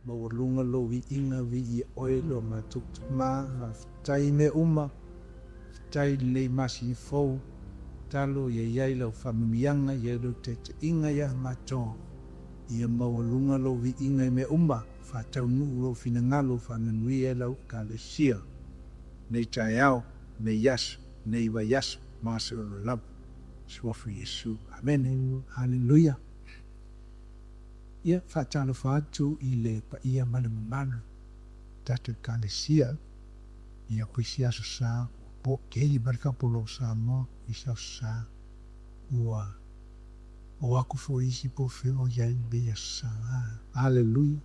Maualuga Lou viiga, viia Oe lo matou Tamā, faafetai i mea uma, faafetai i lenei masina fou, tatalo ia i ai Lau faamanuiaga, ia i ai Lau taitaiga ia matou, ia maualuga Lou viiga i mea uma, faataunuu Lou finagalo, faamanuia i lau Ekalesia i lenei taeao, lenei aso, lenei vaiaso ma seono lava. I le Suafa o Iesu, Amene. Aleluia. Ia, e faatalofa atu i le paia ma le mamalu o le tatou Ekalesia, ia po o isi Aso Sa, ua po tele mai le tapologo Samoa, isi Aso Sa ua o atu foi isi po o fea o i ai i lenei Aso Sa. Aleluia.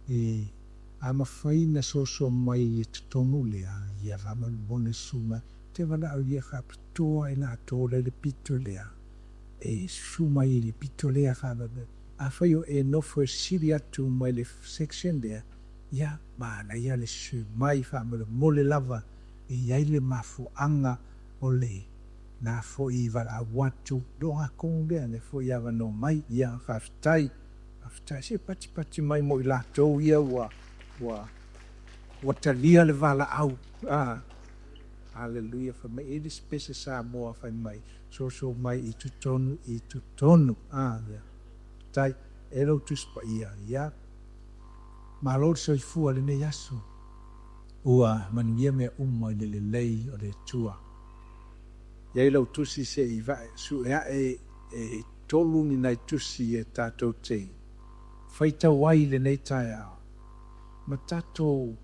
E, a mafai ona soso mai i totonu lea, ia faamolemole susu mai. Ou te valaaulia faapitoa i latou o la e i le pito lea, e susu mai i le pito lea faamolemole. Afai o e nofo e sili atu mai le section lea, ia, manaia le susu mai faamolemole lava. E i ai le mafuaaga o lena foi valaau atu, le ogatotonu lea, o lea foi e avanoa mai. Ia, faafetai, faafetai. Se patipati mai mo i latou ia ua talia le valaau, a. Aleluia. Fai mai e i ai le isi pese Samoa fai mai, soso mai i totonu i totonu, a. Faafetai. E i ai lau Tusi Paia, ia, malo le soifua i lenei aso, ua manuia mea uma i le lelei o le Atua. E i ai lau tusi se i sue ae, e tolu ni nai tusi e tatou te faitau ai i lenei taeao, ma tatou,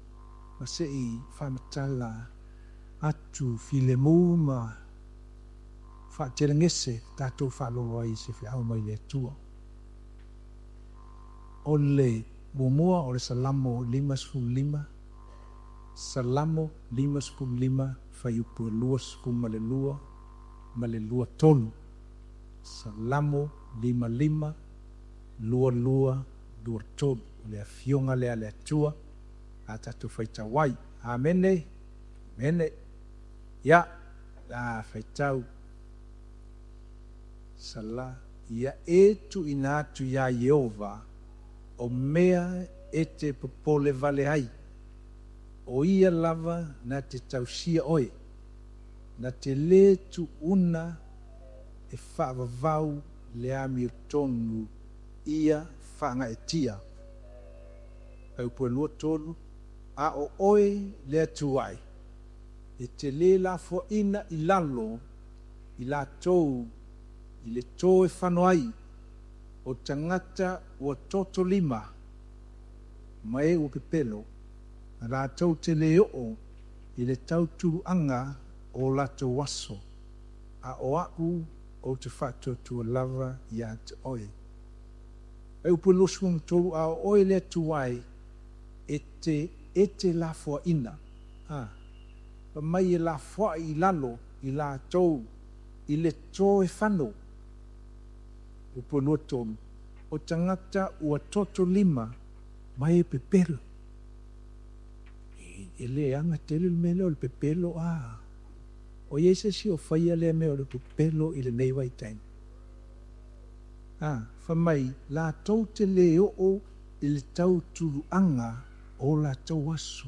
ma se i faamatala atu filemu ma faatelegese tatou faalogo ai i se feau mai le Atua. O le muamua o le Salamo 55, Salamo 55, fuaiupu e 22 ma le 23. Salamo 55, 22, 23. O le Afioga lea a le Atua o le a tatou faitau ai. Amene? Amene. Ia, o le a faitau. Ia e tuuina atu iā Ieova o mea e te popole vale ai, o Ia lava na te tausia oe, na te lē tuuna e faavavau le amiotonu ia faagaeetia. Fuaiupu 23, A o oe le Atua e, e te lē lafoaina i lalo i latou i le to e fano ai, o tagata ua toto lima ma e ua pepelo, latou te lē oo i le tautuluaga o o latou aso, a o a'u ou te faatuatua lava ia te Oe. Fuaiupu 23, A o Oe le Atua e, e te e te lafoaina, a, fai mai e lafoai i lalo i latou i le to e fano. Upu 23, O tagata ua toto lima ma e pepelo. E le aga tele le mea lea o le pepelo a. O i ai se isi o faia lea mea o le pepelo i lenei vaitaimi? A, fai mai, latou te le oo i le tautuluaga o latou aso.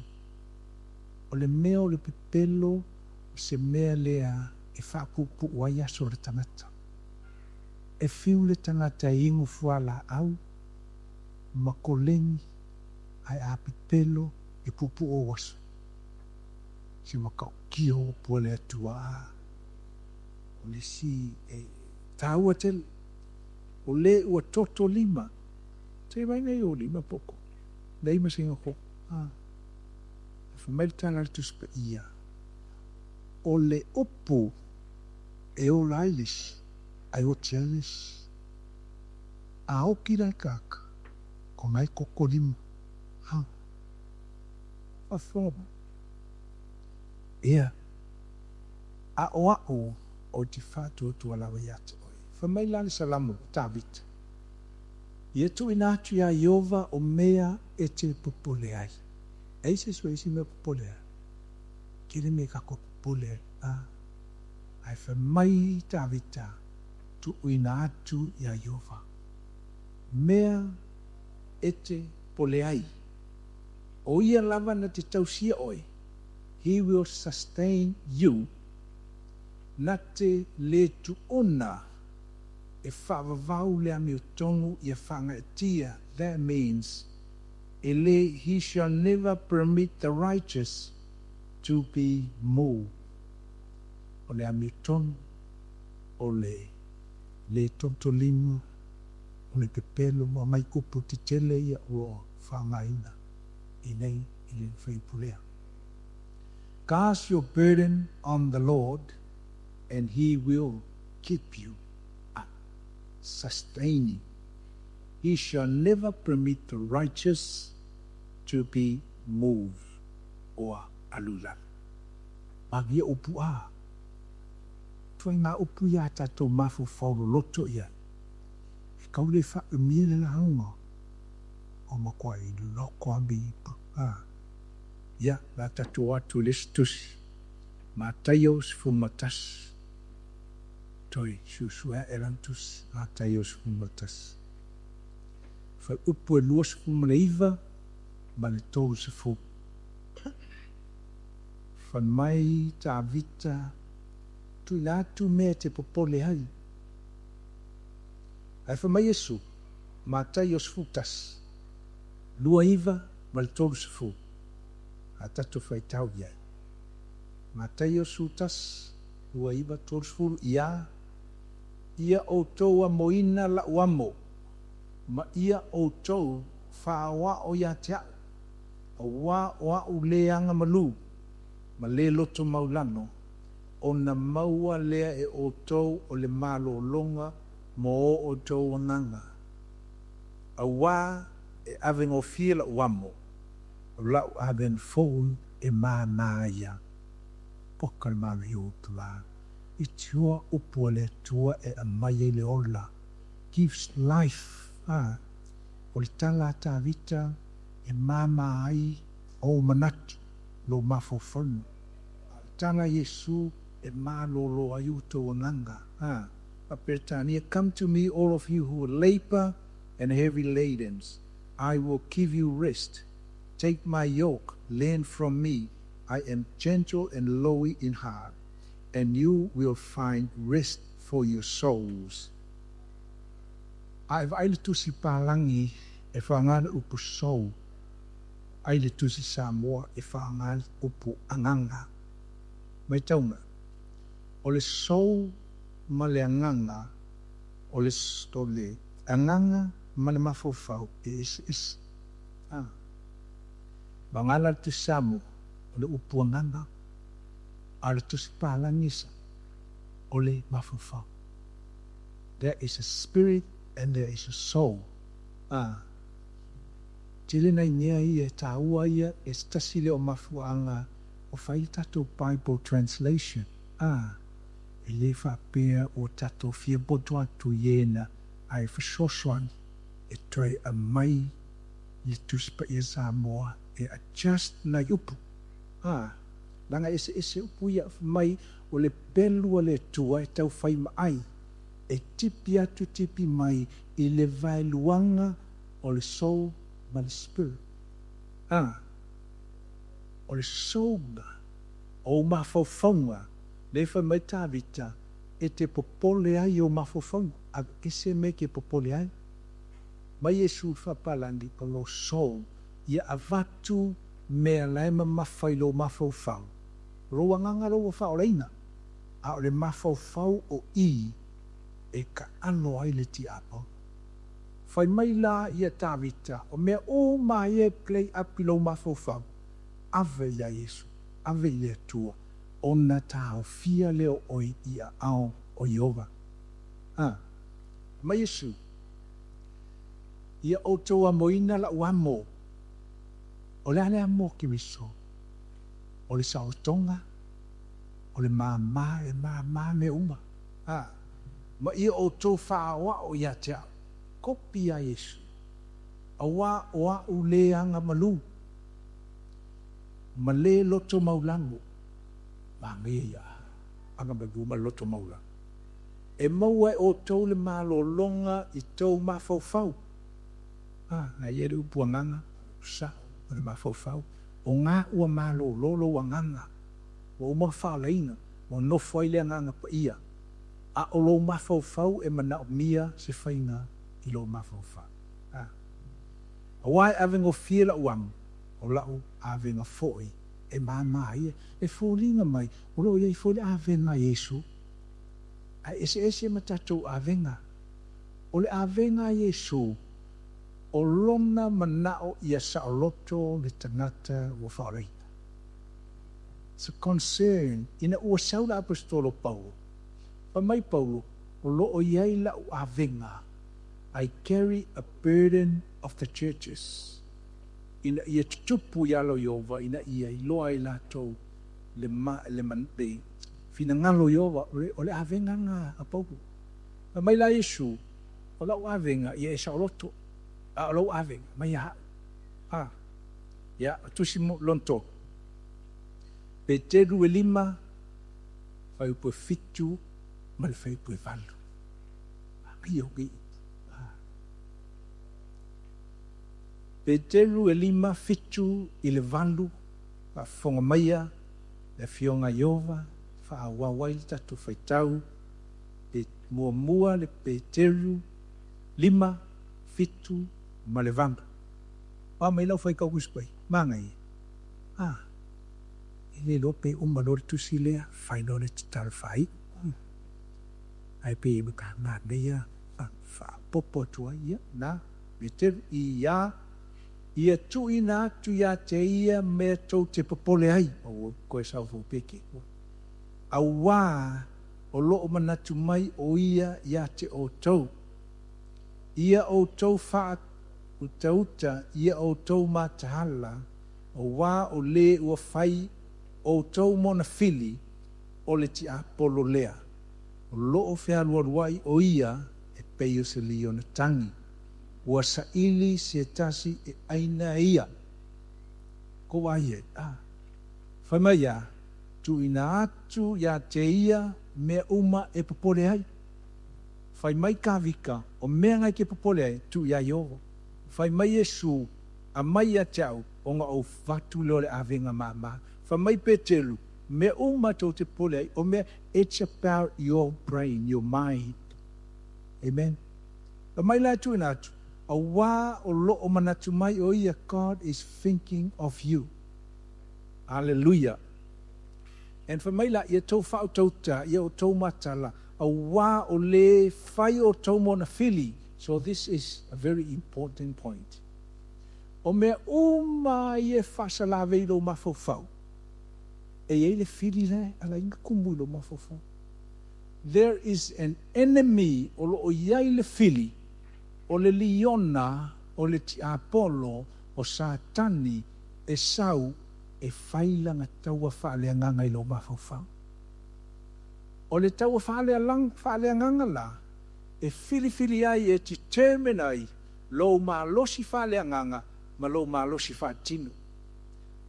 O le mea o le pepelo o se mea lea e faapuupuu ai aso o le tagata. E fiu le tagata e inu fualaau ma koleni, ae a pepelo, e puupuu ou aso. Se matautia o upu a le Atua. O le isi e taua tele, o le ua toto lima, se i vaai nei i ou lima popo, leai ma sina koko, a. Ae fai mai le tala a le Tusi Paia, o le upu e ola ai le isi, ae oti ai le isi. A oti la le tagata, o na e toto lima, a. Faafofoga mai. Ia, a o a'u ou te faatuatua lava ia te Oe. Fai mai la le Salamo o Tavita, Ia tuuina atu iā Ieova o mea e te popole ai. E i ai se isi o isi mea o popole ai? Tele mea tatou te popole ai, a. Ae fai mai Tavita, Tuuina atu iā Ieova mea e te. popole ai. O Ia lava na te tausia oe, He will sustain you, na te le tuuna e faavavau le amiotonu ia faagaeetia, that means, e le He shall never permit the righteous to be moved. O le amiotonu, o le le tolitolima, o le pepelo ma nai upu tetele ia ua faaaogaina i nei i le fuaiupu lea. Cast your burden on the Lord and He will keep you up, sustain you. He shall never permit the righteous to be moved or alu i lalo. Magia upu a. Ituaiga upu ia a tatou mafaufau loloto i ai. E kau le faaumia le lauga o makuai loko a miipa. A. Ia, la tatou o atu i le isi tusi, Mataio 11. Toe suesue ae lana tusi, Mataio 11. Faaupu e 29 ma le 30. Fai mai Tavita, Tuuina atu mea e te popole ai. Ae fai mai Iesu, Mataio 11, 29 ma le 30. A tatou faitau i ai. Mataio 11, 29, 30, Ia, ia outou amoina la'u amo, ma ia outou faaoao ia te a'u, auā o a'u lē agamalu ma lē loto maulano, ona maua lea e outou o le malologa mo o outou agaga. Auā e avegofie la'u amo, o la'u avega foi e māmā ia. Poka le manaia o upu la. I tioa upu a le Atua e aumai ai le ola, gives life, a. O le tala a Tavita e māmā ai ou manatu, lou mafaufauga. A o le tala a Iesu e malōlō ai outou agaga, a. Faa-Peretania, Come to me all of you who labour and heavy laden, I will give you rest. Take my yoke, learn from me, I am gentle and lowly in heart, and you will find rest for your souls. A e vaai le Tusi Palagi e faaaoga le upu soul, ai le Tusi Samoa e faaaoga le upu agaga. Maitauga, o le soul ma le agaga, o le o le agaga ma le mafaufau e eseese. A. Vagana le Tusi Samoa, o le upu agaga, a o le Tusi Palagi sa, o le mafaufau. There is a spirit and there is a soul. A. Tele nai mea ia e taua ia e se tasi lea o mafuaaga o fai le tatou Bible translation. A. E le faapea ua tatou fia poto atu i ena ae fesoasoani e toe aumai le Tusi Paia Samoa e adjust nai upu. A. Leaga eseese upu ia fai mai o le pelu a le Atua e tau fai ma ai, e tipi atu tipi mai i le vaeluaga o le soul ma le spirit. A. O le soul o ou mafaufauga, lea fai mai Tavita, e te popole ai i ou mafaufauga, aveese mea e te popole ai. Mai Iesu i le faapalagi o lou soul, ia avatu mea la e mamafa i lou mafaufau. O lou agaga lea ua faaolaina, a o le mafaufau o i e kaalo ai le tiapaolo. Fai mai la ia Tavita, o mea uma ia e play up i lou mafaufau, ave ia Iesu, ave i le Atua, ona taofia lea o oe i aao o Ieova. A. Mai Iesu, Ia outou amoina la'u amo. O le a le amo o Keriso? O le saolotoga, o le māmā, e māmā mea uma. A. Ma ia outou faaoao ia te a'u. Kopi iā Iesu, auā o a'u lē agamalu, ma lē loto maulalo. Manaia ia agamalu ma loto maulalo. E maua e outou le malologa i tou mafaufau. A, na i ai le upu agaga, sao ma le mafaufau. O ga ua malolo lou agaga, ua uma ona faaolaina, ua nofo ai le Agaga Paia, a o lou mafaufau e manaomia se faiga i lou mafaufau. A. Aua e avegofie lau amu, o lau avega foi e mama ia. E foliga mai o lo o i ai foi le avega a Iesu, ae eseese ma tatou avega. O le avega a Iesu, o Lona manao ia saoloto le tagata ua faaolaina. It's a concern ina ua sau le Aposetolo Paulo, fai mai Paulo, O lo o i ai lau avega, I carry a burden of the churches, ina ia tutupu i alo Ieova, ina ia iloa ai latou le le le finagalo o Ieova, o le avega lena a Paulo. Fai mai la Iesu, O lau avega ia e saoloto, a o lou avega, mai ia au. A. Ia, o Tusi lona tolu, Peteru e lima, fuaiupu e fitu ma le fuaiupu e valu. Manaia o nei upu. Peteru e lima, fitu i le valu, faafofoga maia le Afioga Ieova, faaauau ai le tatou faitau, pe muamua le Peteru lima, fitu ma le valu. O a mai lau faitau Tusi Paia? Manaia. A, e le iloa pe uma loa le tusi lea, fai loa le tatalo faaiu. Ae pei e manaia le faaopoopo atu ai, ia, na, Peteru, i a, ia tuuina atu ia te ia mea tou te popole ai, ua toe sau foi Peteru, auā o lo o manatu mai o ia ia te outou. Ia outou faautauta, ia outou mataala, auā o le ua fai outou mona fili, o le tiapolo lea, o lo o fealualuai o ia e pei o se liona tagi, ua saili se tasi e aina e ia. Kou vaai i ai? A. Fai mai ia, tuuina atu ia te ia mea uma e popole ai. Fai mai Kavika, o mea na e te popole ai, tuu iā Ieova. Fai mai Iesu, Amai ia te au, ona ou avatu lea o le avega mama. Fai mai Peteru, mea uma tou te popole ai, o mea, it's about your brain, your mind. Amen. Fai mai la e tuuina atu, auā o lo o manatu mai o ia, God is thinking of you. Aleluia! And fai mai la, ia tou faautauta, ia outou matala, auā o le fai outou mona fili. So this is a very important point. O mea uma ia e faasalave i lou mafaufau, e i ai le fili la e ala ai ona tumu i lou mafaufau. There is an enemy o lo o i ai le fili, o le liona, o le tiapolo, o Satani e sau e fai lana taua faaleagaga i lou mafaufau. O le taua faaleagaga la e filifili ai e determine ai lou malosi faaleagaga ma lou malosi faatino.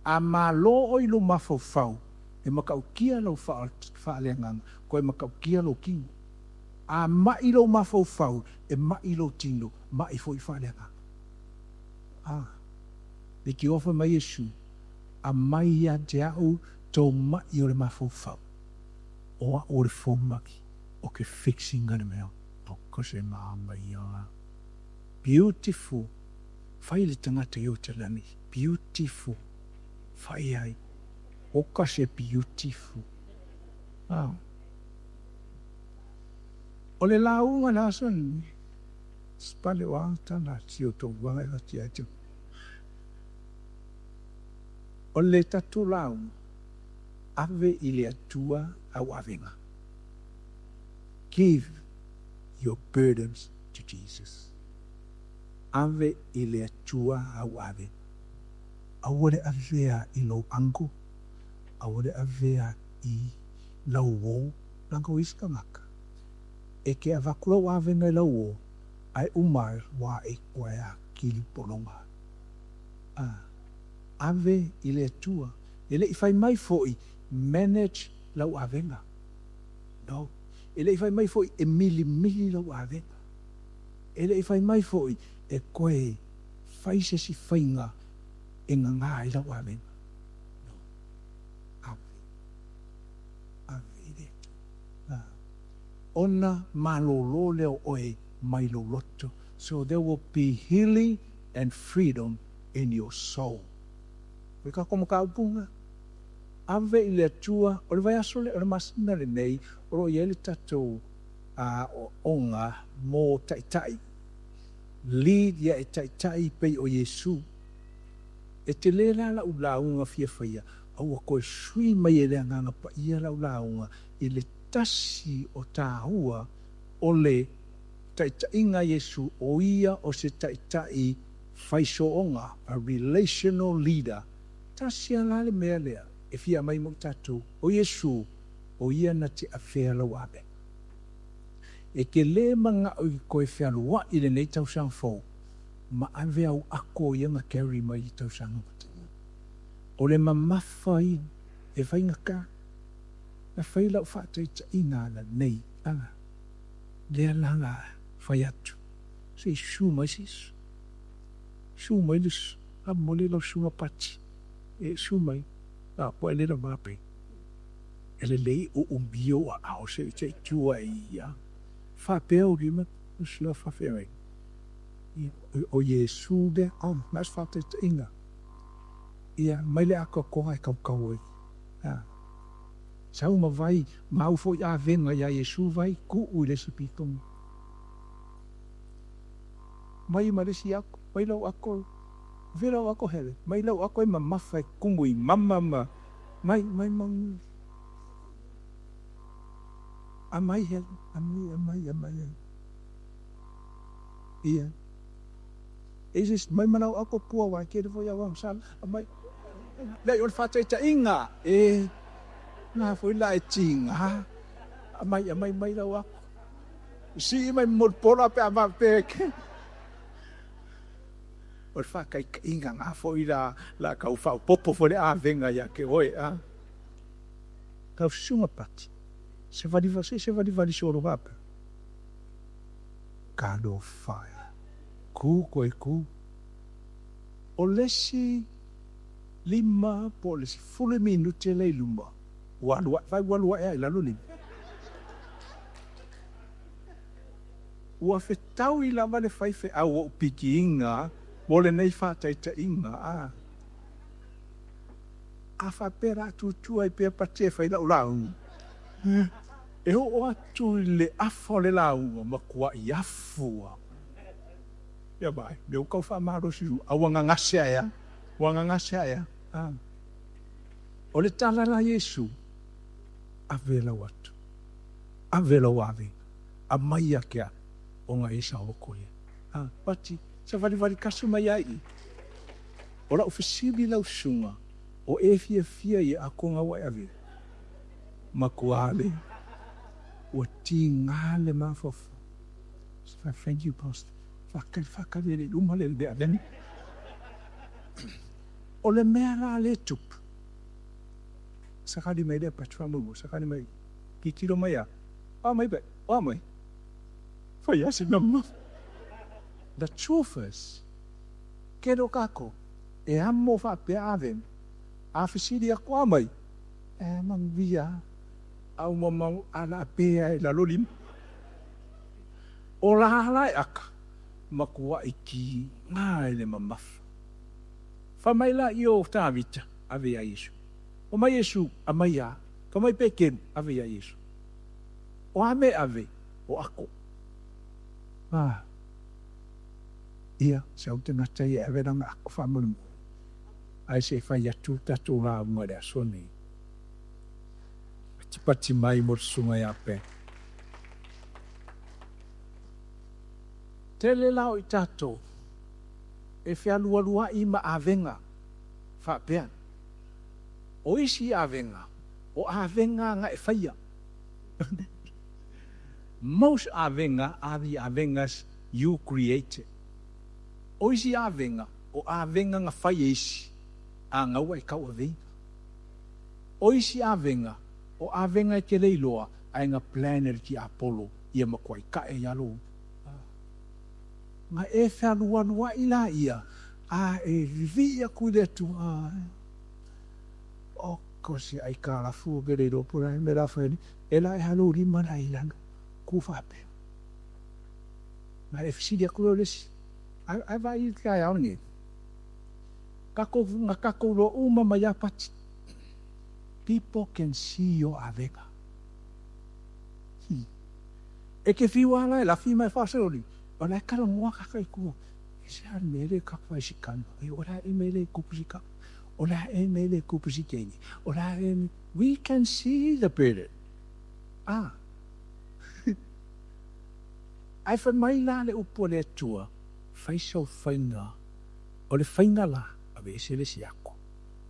A malo oe i lou mafaufau, e matautia lou faaleagaga, koe matautia lou tino. A ma'i lou mafaufau, e ma'i lou tino, ma'i foi faaleagaga. A. Leitioa fai mai Iesu, Amai ia te au tou ma'i o le mafaufau, o au o le fomai o ke fixing a le mea o se mamaia. Beautiful. Fai le tagata i uta lani. Beautiful. Fai ai. Oka se beautiful. Ah. O le lauga le aso lenei, pale o a tala si o tou uaga e ati ai te. O le tatou lauga, ave i le Atua au avega. Give your burdens to Jesus. Ave i le Atua au avega. Aua le avea i lou uncle, aua le avea i lau uo, leaga o isi tagata, e te avatu lau avega i lau uo, ae uma ai ua e koe atili pologa. A, ave i le Atua. E le i fai mai foi, manage lau avega. No. E le i fai mai foi, e milimili lau avega. E le i fai mai foi, e koe. fai se isi faiga e gagā ai lau avega. No. Ave. Ave i le Atua. Ona malōlō lea o oe mai lou loto. So there will be healing and freedom in your soul. O le tatou mataupu lena. Ave i le Atua, o le vaiaso lea, o le masina lenei, o lo o i ai le tatou aoaoga mo taitai. Lead ia e taitai pei o Iesu. E tele la lau lauga fia faia, a ua toe sui mai e le Agaga Paia lau lauga i le tasi o taua o le taitaiga a Iesu, o ia o se taitai faisooga, a relational leader. Tasi a la le mea lea e fia aumai mo i tatou, o Iesu, o ia na te avea lau avega. E te le manao i te toe fealuai i lenei tausaga fou ma ave au ako ia na carry mai i tausaga ua tea. O le mamafa ia e faigata na fai lau faataitaiga ananei a lea la na fai atu se i susu mai se isi. Susu mai le faamolemole lau susuga Pati e susu mai a ua e le lava pe e lelei uumia ou aao se i tu ai ia faapea ou lima lau faafeagaiga o Iesu lea oh na o se faataitaiga ia mai le atoatoa e tautau ai a sau ma vai ma au foi avega ia Iesu vai tuu i le isi pitoga mai ma le isi ako mai lau ako Ve lau ako hele, mai lau ako e mamafa e kumu i mama ma mai mai mai amai hele, amai amai amai ia e se mai ma lau ako pua wa ke fo ia wa sala amai le o le faataitaiga e na foi la e tiga amai amai mai lau ako sii mai mo pola pe a pe ke O le faataitaiga na foi la la tau faaopoopo foi le avega ia te oe a. Tau susuga Pati, se valivali se valivali solo faapea. Talofa e. Ku koe ku. O le isi 5 po o le 10 minute lea i luma, ua alu ae, fai ua alu ae lava i lalo lima. Ua fetaui lava le faifeau o ou pikiina mo lenei faataitaiga a. A faapea la tutu ai pea Pati e fai lau lauga, e oo atu i le afa o le lauga, matuai afu lava. Ia vaai, mea ua tau faamalosi a ua gagase ae a, ua gagase ae a. O le tala la Iesu, ave lau atu, ave lau avega. Aumai ia te au, ona e saoto ia. A, Pati, savalivali kasi mai ai i. O lau fesili lau susuga, o e fiafia i akoga ua e avea? Matua le, ua tiga le mafaufau. Thank you, Pastor. Faatali, faatali e le i luma le le avega. O le mea la le tupu, sakali mai lea Pati faamoemoe, sakali mai, tilotilo mai a. A mai pe, a mai. Fai a se mea. The truth is, tele o tatou e amo faapea avega, a fesili atu a mai, e manuia au mamao a la pea e lalo lima. O la la e aka, matuai tiga i le mamafa. Fai mai la i o Tavita, ave ia Iesu. O mai Iesu, amai a. Fai mai Petelu, ave ia Iesu. O a mea e ave? O ako. A. Ia, sau tagata ia e ave lana ako faamolemole. Ae se i fai atu le tatou lauga i le aso lenei. Patipati mai mo le susuga ia Ben. Tele la o i tatou e fealualuai ma avega faapea. O isi avega, o avega na e faia. Most avega are the avegas you created. O isi avega, o avega na fai e isi, a gaua e tauaveina. O isi avega, o avega e te le iloa, ae na plan e le tiapolo ia matuai tae ia lou. Na e fealualuai laia, A e vivii atu i le Atua, Oka se aikalafu ou te le iloa po o le a le mea o le a fai ai, e la e alu ou lima la i lalo, tu faapea. Ona e fesili atu lea o le isi, Ae vaai i le taeao lenei, tatou, na tatou iloa uma mai lava Pati. People can see your avega. E te fiu lava la e lafi ma e faasololi, o la e talanoa tagata i tua, e se a le mea lea e kapa ai si tama, o le a ea le mea lea e tupu i si tama, o le a ea le mea lea e tupu i si teine, o le a ea le mea, we can see the burden. Ah. Ae fai mai la le upu a le Atua, fai sau faiga, o le faiga la, aveese le isi ako,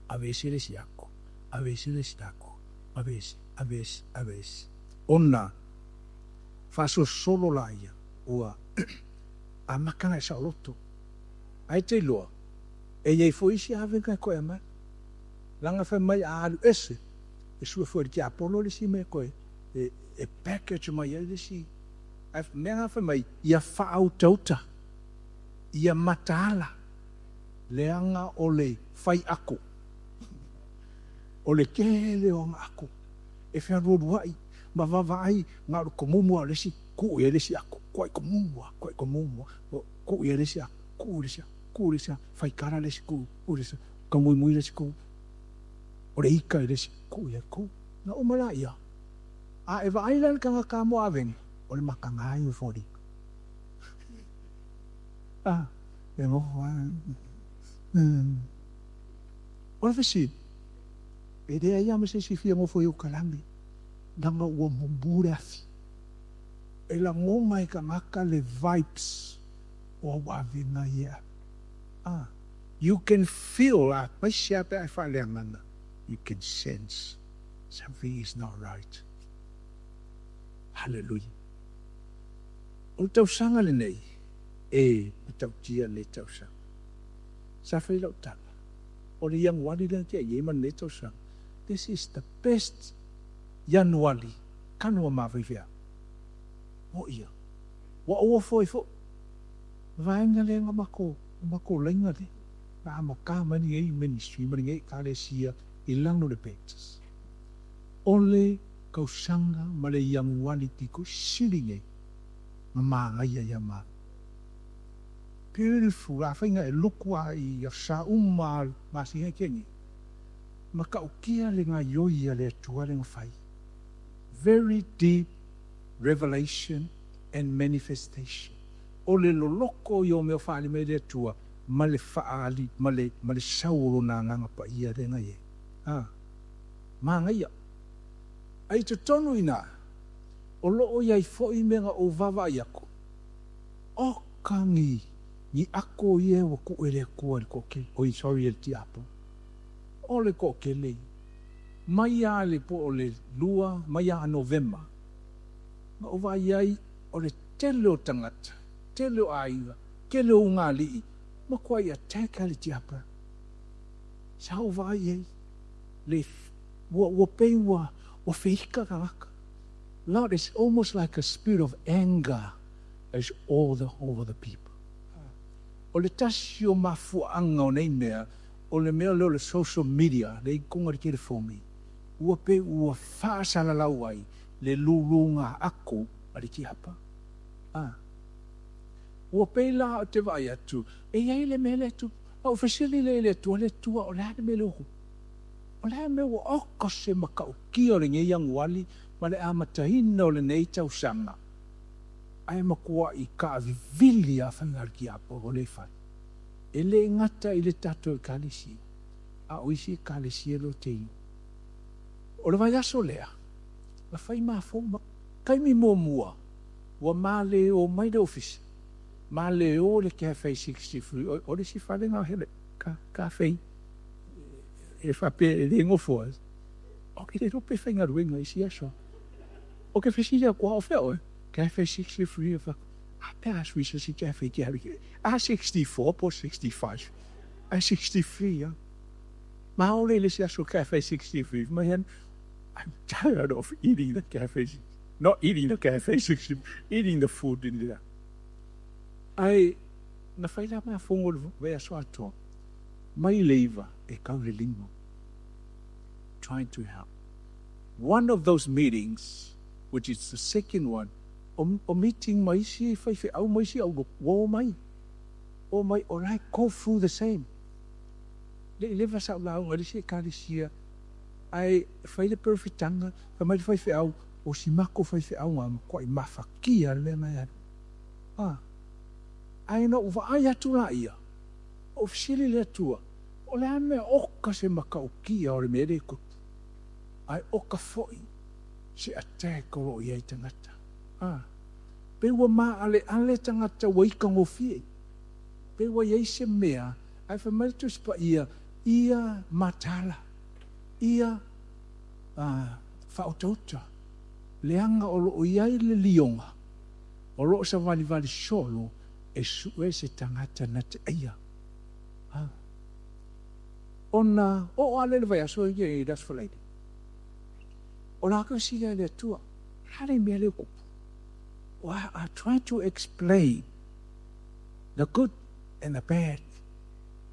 aveese le isi ako, aveese le isi ako, aveese, aveese, aveese, ona faasolosolo laia ua amata ona e saoloto. Ae te iloa, e i ai foi isi avega e toe aumai. Leaga fai mai a alu ese, e sue foi e le tiapolo le isi mea e toe e package mai ai le isi. Ae mea na fai mai, ia faautauta, ia mataala, leaga o le fai ako, o le tele o ana ako e fealualuai ma vaavaai na o le tomumu lava o le isi, tuu i ai le isi ato, tuai tomumu lava, tuai tomumu lava, tuu i ai le isi ato, tuu le isi ato, tuu le isi ato, faitala le isi tuu, tuu le isi ato, tamuimui le isi tuu, o le ita i le isi, tuu i ai, tuu. Ona uma laia, a e vaai la i le tagata mo avega, o le mataga ia o foliga. A, e nofo lava. O le fesili, e leai lava ma se isi e fia nofo i uta lagi, leaga ua mumu le afi. E lagona e tagata le vibes o au avega ia. A, you can feel, aemaise lava pe a e faaleagaga, you can sense something is not right. Hallelujah. O le tausaga lenei, e matautia lenei tausaga. Sa fai lau tala, o le Ianuari lea na tea i ai ma lenei tausaga, this is the best Ianuari kanu a ma faifeau. O ia, ua ou ofo ai foi, vaega lea na matou, matou laina lea, na amata mai lenei ministry ma lenei Ekalesia i lalo o le Baptist. O le tausaga ma le Ianuari pito sili nei na manaia ia matou. Beautiful, afai na e look a i sa uma a masina tea nei, matautia le gaioi a le Atua lea na fai. Very deep revelation and manifestation. O le loloko ia o mea o faaali mai le Atua ma le faaali ma le ma le sau o Lona Agaga Paia lea na i ai. A. Manaia. A i totonu i ina, o lo o i ai foi mea na ou vaavaai atu, oka ni ni ako ia ua tuu e le Atua i le toatele, oi sorry e le tiapo. O le toatele ia. Mai lava i le po o le lua, mai lava a Novema, na ou vaai ai o le tele o tagata, tele o aiga, tele o ugaalii, matuai attack lava le tiapo. Sa ou vaai i ai le ua ua pei ua ua feika tagata. Lord, it's almost like a spirit of anger is all the over the people. O le tasi o mafuaaga o nei mea, o le mea lea o le social media, le ikoga i le telefoni, ua pei ua faasalalau ai le luluga ako a le tiapa. A. Ua pei la ou te vaai atu, e i ai le mea lea e tupu. Na ou fesili lea i le Atua, Le Atua, o le a le mea lea ua tupu? O le a le mea ua oka se matautia o lenei Ianuali ma le amataina o lenei tausaga, ae matuai taavivili lava faiga a le tiapolo lea e fai. E le gata i le tatou Ekalesia, a o isi Ekalesia lea ou te iloa. O le vaiaso lea, na fai mafou ma. Taimi muamua, ua ma le o mai le ofisa, ma le o le Cafe 63, o le isi fale na hele, ka, cafe e faapea e le nofo ai. Ou te le iloa pe faigaluega i isi aso. Ou te fesili atu lava, o fea oe? Cafe 63, ou fai atu, a pe a sui se isi cafe te alu i ai? A 64 po o 65? A 63 lava. Ma ole i le isi aso Cafe 63, fai mai ane, I'm tired of eating the Cafe 63, not eating the Cafe 63, eating the food in there. Ae. Na fai la mafogo le vaiaso atoa mai le 9 e tau i le 5, trying to help. One of those meetings, which is the second one, o meeting ma isi faifeau ma isi aulotu, ua omai. Omai o la e go through the same. Le i leva sa ou lauga i le isi Ekalesia, ae fai le perofetaga, fai mai le faifeau, o si makou faifeau ga matuai mafatia le mea na e alu. A, ae na ou vaai atu laia, ou fesili i le Atua, o le a le mea oka se matautia o le mea lea e tupu, ae oka foi se attack o lo o i ai tagata. A, pei ua maaleale tagata ua itagofie, pei ua i ai se mea, ae fai mai le Tusi Paia, ia mataala, ia faautauta, leaga o lo o i ai le lioga, o lo o savalivali solo e sue se tagata na te aia. A. Ona oo lava lea i le vaiaso i le Aso Faraile, o latou fesili lava i le Atua, o le a le mea lea ua tupu? I try to explain the good and the bad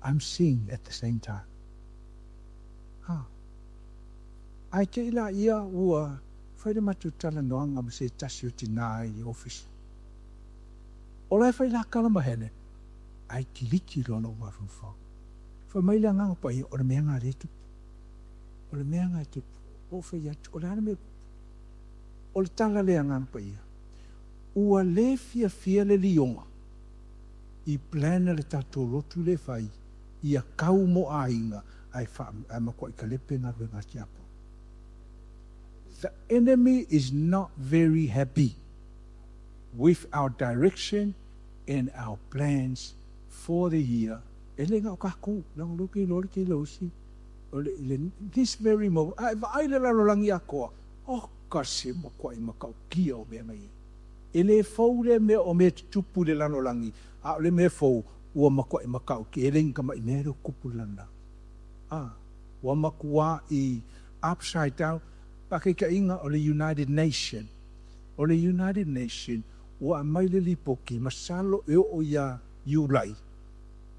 I'm seeing at the same time. A. Ae te i laia ua fai le matou talanoaga ma se tasi o tinā i le ofisa. O la e fai la tala ma Helen, ae kiliki loa lou mafaufau. Fai mai le Agaga Paia, o le mea lena lea e tupu. O le mea lena e tupu. Ua ou fai atu, o le a le mea e tupu? O le tala lea a Agaga Paia, ua le fiafia le lioga i plan a le tatou lotu lea e fai ia tau mo aiga ae ae matuai talepe galuega a tiapo. The enemy is not very happy with our direction and our plans for the year. E le na o tatou, leaga o lea ou te iloa le tele o isi o le, i le this very moment, a e vaai i le lalolagi atoa, oka se matuai matautia o mea na i ai. E le fou lea mea o mea e tutupu i le lalolagi, a o le mea fou, ua matuai matautia, e le ni tamai mea lea ua tupu i le lalolagi. A, ua matuai upside down, faataitaiga o le United Nation. O le United Nation, ua aumai le lipoti, masalo e oo ia Iulai,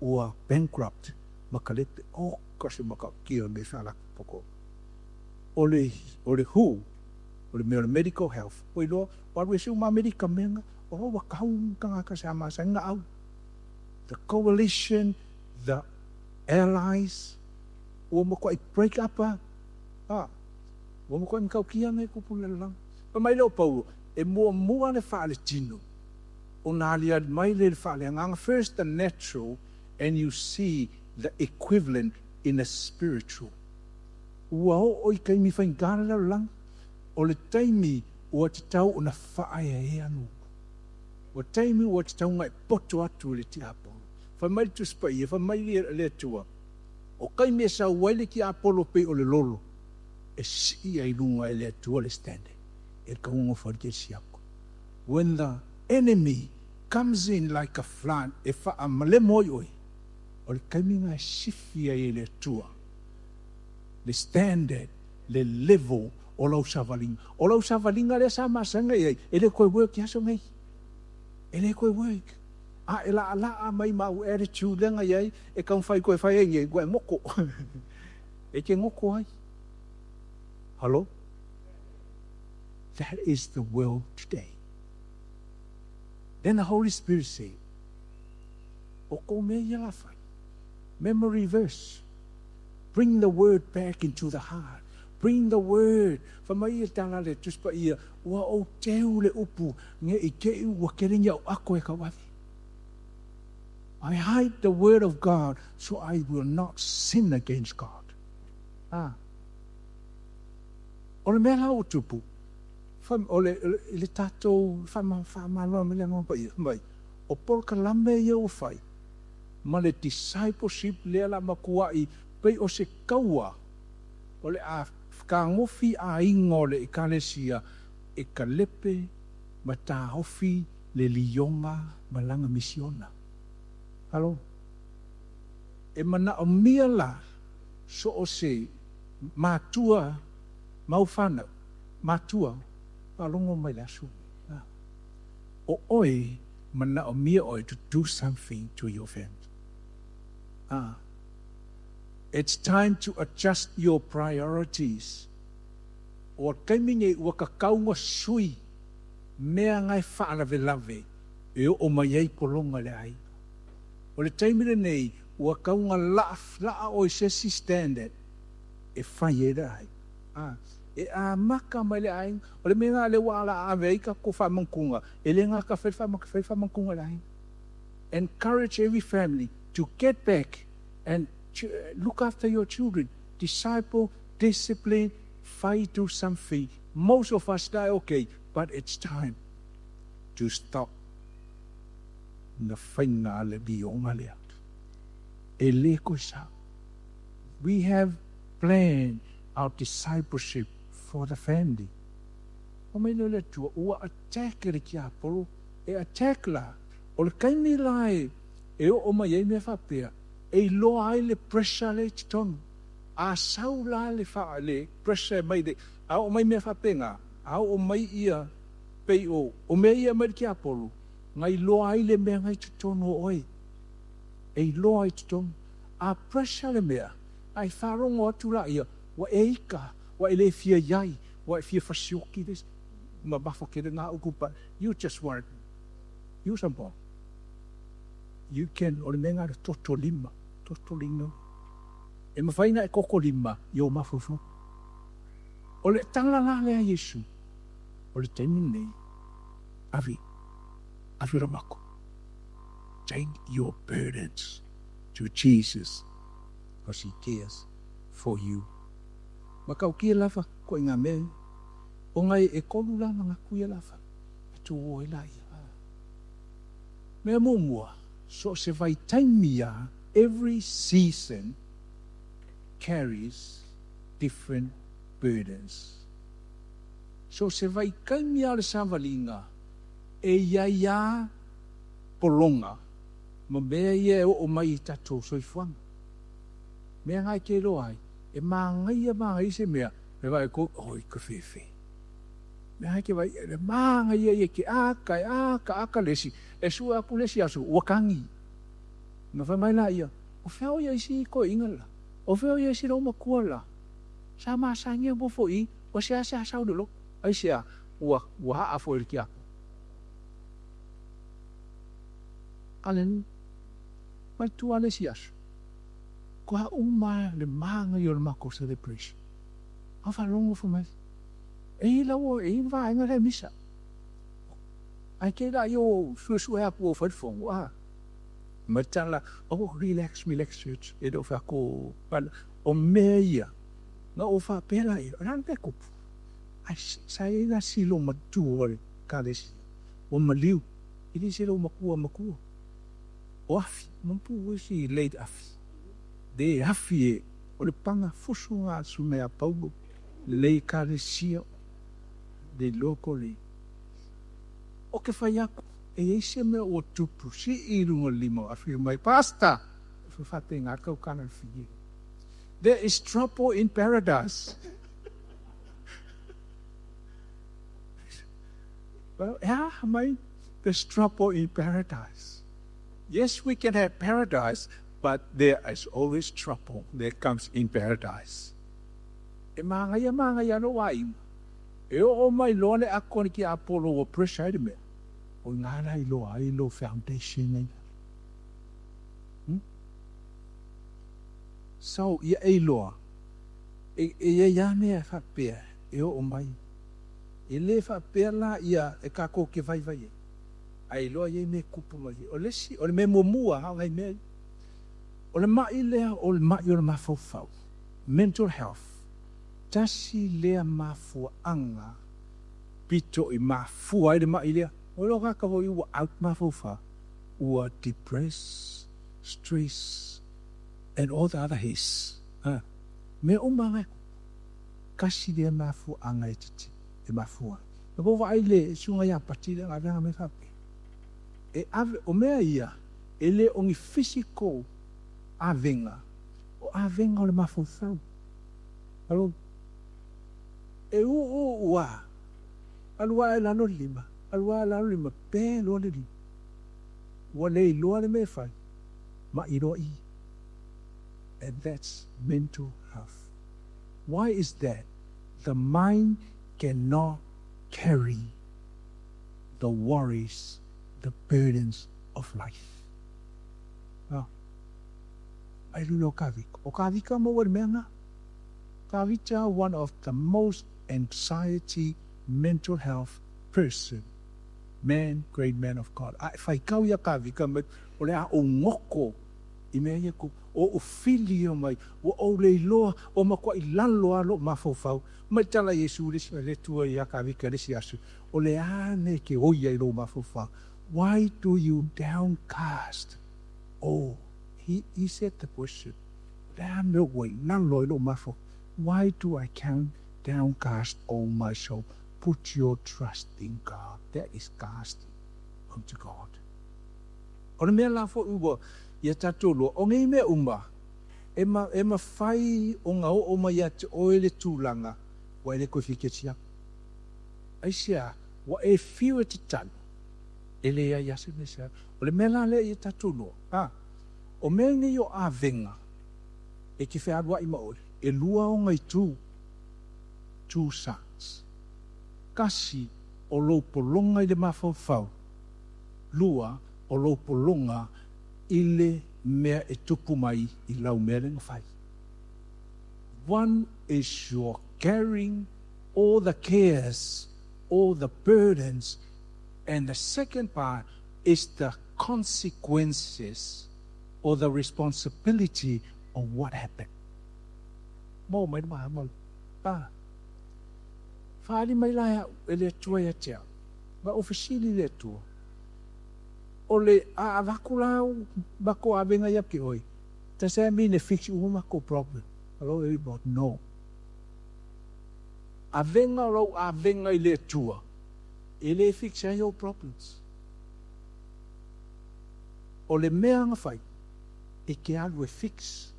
ua bankrupt ma kalepe. Oka se matautia o le mea faalapotopotoga. O le, o le WHO, o le mea o le medical health, ua iloa, ua alu ese uma Amerika ma mea na, o ua tau tagata sa masani ona au. The coalition, the allies, ua matuai break up lava. A, ua matuai matautia mea e tupu i le lalolagi. Fai mai lea o Paulo, e muamua le faaletino, ona aliali mai lea i le faaleagaga, first the natural and you see the equivalent in the spiritual. Ua oo i taimi faigata le lalolagi, o le taimi ua tatau ona faaeaea nuu. Ua taimi ua tatau ona e poto atu i le tiapolo. Fai mai le Tusi Paia, fai mai le Atua, o taimi e sau ai le tiapolo pei o le lolo, e sii ai i luga e le Atua le standard e taugofo ai le kerisiako. When the enemy comes in like a flood e faamalemo ai oe, o le taimi lena e sifi ai e le Atua le standard, le level o lau savaliga. O lau savaliga lea sa masani i ai, e le toe work i aso nei. E le toe work. A e laalaa mai ma au attitude lea na i ai, e taumafai toe fai ai nei, ua e goto. E te goto ai. Hello? That is the world today. Then the Holy Spirit said, o kou mea ia la fai, memory verse, bring the word back into the heart. Bring the word. Fai mai le tala a le Tusi Paia, ua ou teu le upu, ne i te i ua kele ni au ako e kauawi. I hide the word of God so I will not sin against God. Ah. O le mea la ua tupu, o le, i le tatou faamalamalama le Agaga Paia, fai mai, o polokalame ia ua fai, ma le discipleship lea la matuai pei o se kaua o le a fetagofi aiga o le Ekalesia e kalepe ma taofi le lioga ma lana misiona. Halo. E manaomia la so o se matua mau fanau, matua, faalogo mai le aso lenei. O oe. Manaʻomia ʻoe to do something to your family. It's time to adjust your priorities. O le taimi nei ua tatau ona sui mea na e faalavelave e oo mai ai pologa i le aiga. O le taimi lenei ua tatau ona laa laa ʻoe i se isi standard e fai ai le aiga. E amata mai le aiga. O le mea lena lea ua laa ave ai tatou faamanatuga, e le gata fai le faamanatuga i le aiga. Encourage every family to get back and look after your children. Disciple, discipline, fight, do something. Most of us die okay, but it's time to stop na faiga le lioga lea. E le koe sa. We have planned our discipleship for the family. O mai le Atua, ua attack e le tiapolo, e attack la. O le taimi la e oo mai ai mea faapea, e iloa ai le pressure lea i totonu. A sau la le, fa, le pressure mai le, a oo mai mea faapena, a oo mai ia, pei o mea ia mai le tiapolo, na iloa ai le mea ngai totonu o oe. E iloa ai totonu. A pressure le mea, ai faalogo atu la ia, ua e ika, ua e le fia iai, ua e fia fasioki le ma mafo ke le ngā uku, but you just want you some more. You can, o le mea ngā le toto lima, toto lima. E mawhai na e koko lima, i o mafaufau. O le tala la lea Iesu, o le taimi nei, ave, ave ramako. Take your burdens to Jesus, because he cares for you. Ma kau kia lava ko i ngā mea, o ngai e kolu la na ngā kuia lava, e tū o e la ia. Mea muamua, so se vai taimi ia, every season carries different burdens. So se vai taimi a le savaliga, e ia ia pologa, ma mea ia e oo mai i tatou soifuaga. Mea ngai ke loa ai, e māgaia māgaia se mea, e vai ko, oi ka fefe. Mea ngai ke vai, e māgaia ia ke aka, e aka, aka lesi, e sua aku lesi aso, ua kangi. Na whai mai la ia, o fea o ia isi ko inga la, o fea o ia isi rau makua la, sa masangia mo fo i, o se ase asau le lo, ai se a, ua, ua haa fo i le kia. Alen, mai tua le si aso. Ko ha uma le manga i o le mako celebration. A whalongo fo mai. E i lau e i vaenga le misa. Ai ke la i o sue sue aku o whalfongo. Ah. Matala, oh, relax, relax, church. E do whako, pala, o mea ia. Nga o whapela ia. Rana pe kupu. Ai, sa e la silo matua le kalesi. O maliu. I le se lo makua makua. O afi, mampu isi late afi. De afi e, o le panga fusu ngā su mea paulo. Le kalesia, le loko le. O ke whai aku, e ei se mea o tupu, si i runga lima, a whiu mai, pasta! Whawhate ngā kau kana whii. There is trouble in paradise. Well, yeah, mai, there's trouble in paradise. Yes, we can have paradise, but there is always trouble that comes in paradise. E māngaia māngaia no wai. E o mai loa le ako ni ki Apollo o pressure ai le mea. O ngā lai loa ai lo foundation ai. So, ia e loa, e e ia mea whapea, e o mai. E le whapea la ia e kako ke vai vai e. Ai loa ia me kupu mai. O le si, o le me muamua, ha ngai mea. O le mai lea, o le mai o le mafaufau. Mental health. Tasi lea mafuaanga pito i mafua ai le mai lea. O lo kaka hoi ua out mafaufau. Ua depressed, stress, and all the other his. Me uma ngai. Kasi lea mafuaanga e titi. E mafua. Me ko vai le sunga ia pati le ngā me whape. E ave, o mea ia, e le ongi physical avenga. O avenga o le mafaufau. Alo, e u u ua. Alua e lalo lima. Alua e lalo lima. Pe loa le lima. Ua le iloa le mea e fai, ma'i loa i. And that's mental health. Why is that? The mind cannot carry the worries, the burdens of life. Ah. Ai lula o Kavika. O Kavika maua le mea na. Kavita, one of the most anxiety mental health person. Man, great man of God. A e faitau ia Kavika mai, o le a ou goko i mea ia ku, o ou fili ia mai, ua ou le iloa, ua matuai lalo a lou mafaufau. Mai tala Iesu le isi, le Atua ia Kavika le isi aso, o le a le e te oi ai lou mafaufau? Why do you downcast? Oh, he, he said the question. O le a mea ua i lalo ai lou mafaufau? Why do I count downcast, O my soul? Put your trust in God. That is casting unto God. O le mea la foi ua ia tatou loa, o nei mea uma, e, ma, e mafai ona oo mai ia te oe le tulaga ua e le toe fia aku. Aisea, ua e fiu e tatalo, e leai lava se mea se alu. O le mea la lea ia tatou loa, a, o mea nei o avega e te fealuai ma oe, e lua ona itu, two sides. Tasi, o lou pologa i le mafaufau, lua, o lou pologa i le mea e tupu mai i lau mea lea na fai. One is your carrying all the cares, all the burdens, and the second part is the consequences or the responsibility of what happened. Maua mai le malama. A. Faaali mai la e au e le Atua ia te au. Ma ou fesili i le Atua, O le a avatu la au matou avega ia te oe, does that mean e fix uma matou problem? Hello everybody, no. Avega o lou avega i le Atua, e le fix ai ou problems. O le mea na fai, e te alu e fix.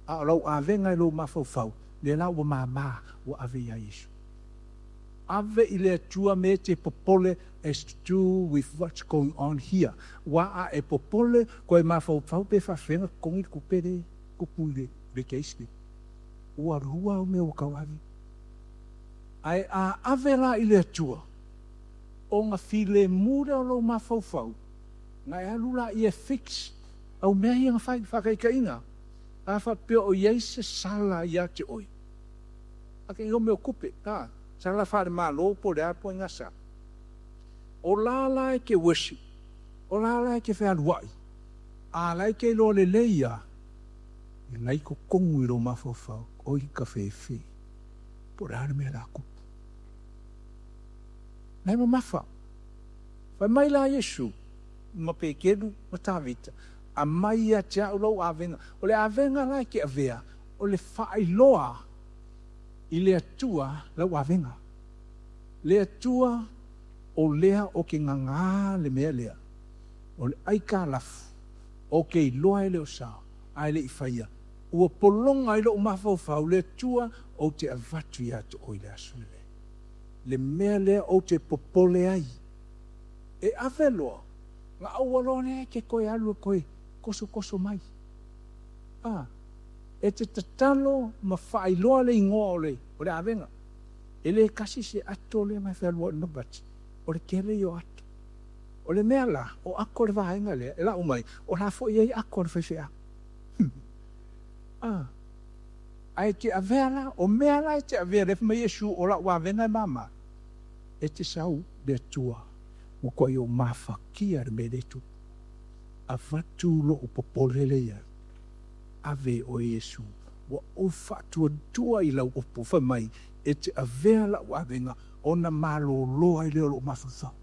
A o lau avega i lou mafaufau, lea la ua mama, ua ave ia Iesu. Ave i le Atua me te popole as to do with what's going on here. Ua a e popole, koe mafaufau pe faafefea ona totogi le tupe le tupu i le case le. Ua lua au mea ua tauave. Ae a ave la i le Atua, ona filemu lea o lou mafaufau, na e alu laia e fix au mea ia na fai, faataitaiga, a faapea o i ai se sala ia te oe, a ke mea o tupe, a, sala faale-Malo po o le a po o ina sala. O la la e te worship, o la la e te fealuai, a la e te iloa lelei ia, e la i totonu i lou mafaufau, oi ka fefe, po o le a le mea o le a tupu. La e mamafa. Fai mai la Iesu ma Petelu ma Tavita, Aumai ia te au lou avega. O le avega la e te avea, o le faailoa i le Atua lau avega. Le Atua o lea o ke gagā le mea lea, o le aitalafu, o ke iloa e le o sao, a e le i faia, ua pologa i lou mafaufau le Atua ou te avatu ia te oe i le aso lenei. Le mea lea ou te popole ai, e ave loa, na aua loa lea e te toe alu e toe tosotoso mai. A, e te tatalo ma faailoa le igoa o le, o le avega. E le tasi se ato lea na fealuai ma Bati, o le tele ia o ato. O le mea la, o ato le vaega lea, e lau mai, o la foi e i ai ato a le faifeau. A, ae te avea la, o mea la e te avea lea fai mai Iesu o lau avega e mama, e te sau le Atua ua koe ou mafatia le mea lea e tupu. Avatu lou popole lea i ai. Ave oe Iesu, ua ou faatuatua i lau upu, fai mai, e te avea lau avega ona malolo ai lea o lou mafaufau.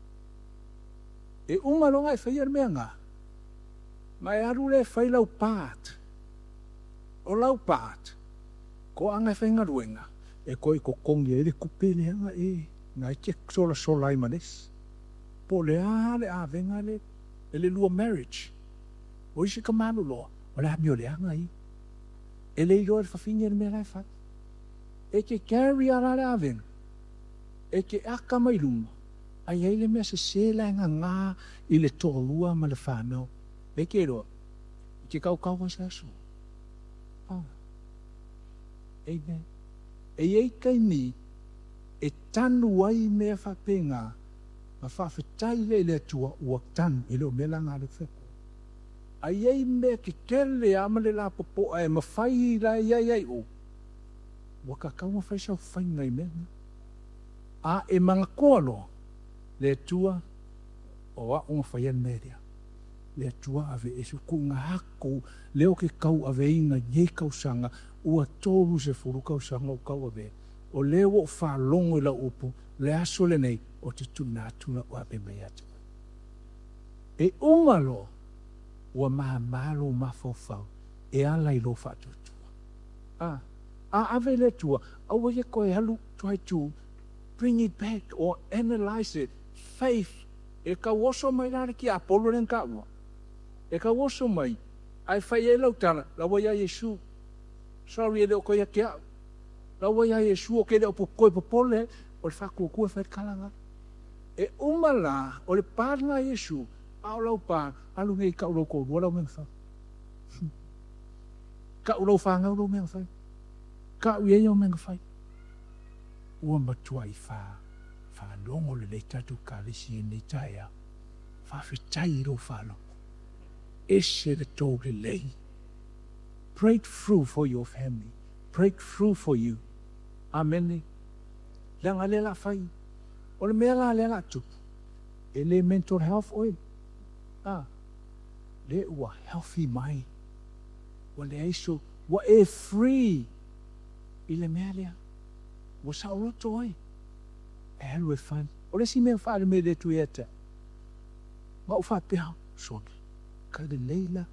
E uma loa e faia le mea lena, ma e alu lea e fai lau part. O lau part, toaga e faigaluega, e toe totogi ai le tupe lea na e na e te solasola ai ma le isi. Po o le a le avega le e le lua marriage. O isi ka maloloa, o le amio leaga ia. E le iloa e le fafine le mea la e fai. E te carry a la le avega, e te aka mai luma. Ae i ai le mea sese la e gaga i le toalua ma le fanau. E te iloa, e te tautau ai se aso. Ah. Amen. E i ai taimi e tanu ai mea faapena, ma faafetai lea i le Atua ua tanu, e le o mea la na alu feku. Ae i ai mea tetele lava ma le lapopoa e mafai la e i ai ai o, ua tatau ona fai sau faiga i mea na. A e manatua loa le Atua o a'u na faia le mea lea, le Atua ave ese ua tuuina atu lea ou te tauaveina i nei tausaga ua 30 tausaga o ou tauavea, o lea ua ou faalogo i lau upu, le aso lenei ou te tuuina atu lau avega ia te oe. E uma loa ua mama lou mafaufau e ala i lou faatuatua. A, a ave i le Atua, aua ia toe alu, try to bring it back or analyse it, faith, e tau oso mai la le tiapolo lea na taua, e tau oso mai, ae fai i ai lau tala, la ua ia Iesu, sorry e le o toe ia te au, la ua ia Iesu ou te le o toe popole ai, o le faatuatua e fai le tala lena. E uma la, o le pa lena a Iesu, a o lau pa, alu nei tau lou toalua lau mea na fai. Tau lau fanau lau mea na fai. Tau i ai au mea na fai. Ua matuai faalogo lelei tatou Ekalesia i lenei taeao. Faafetai i lou faalogo. Ese le tou lelei. Breakthrough for your family. Breakthrough for you. Amene. Leaga lea la fai. O le mea la lea la tupu, e le mental health oe. A, le ua healthy mai. Ua leai so, ua e free i le mea lea. Ua saoloto oe e alu e fai. O le isi mea faalemele le atu ia te au, na ou faapea, sole, ka lelei la,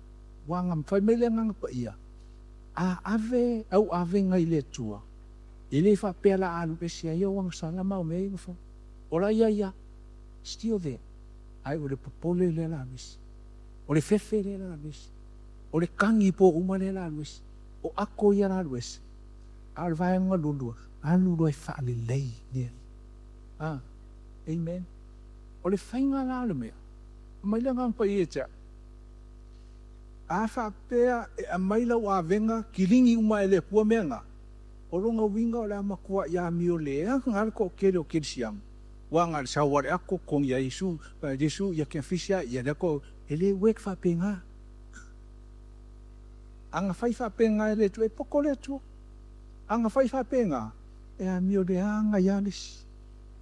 ua fai mai le Agaga Paia, a ave au avega i le Atua, e le faapea la alu ese ai au agasala ma au mea ia na fai. O la ia ia, still there, ae o le popole lea la alu ese. O le fefe lea la alu ese. O le tagi po uma lea la alu ese. O ato ia la alu ese. A o le vaega lua, alu loa e faalelei mea ia. A, amen. O le faiga la o le mea, aumai le Agaga Paia ia te au. A faapea e aumai lau avega kiligi uma e le Atua mea na, o lona uiga o le a matuai amio leaga lava le toatele o kerisiano, aua na o le sau lava o le ato totogi ia Iesu, Iesu ia kefisi a ia lea to, e le work faapena. A na fai faapena e le Atua, e poto le Atua. A na fai faapena, e amio leaga ai lava le isi.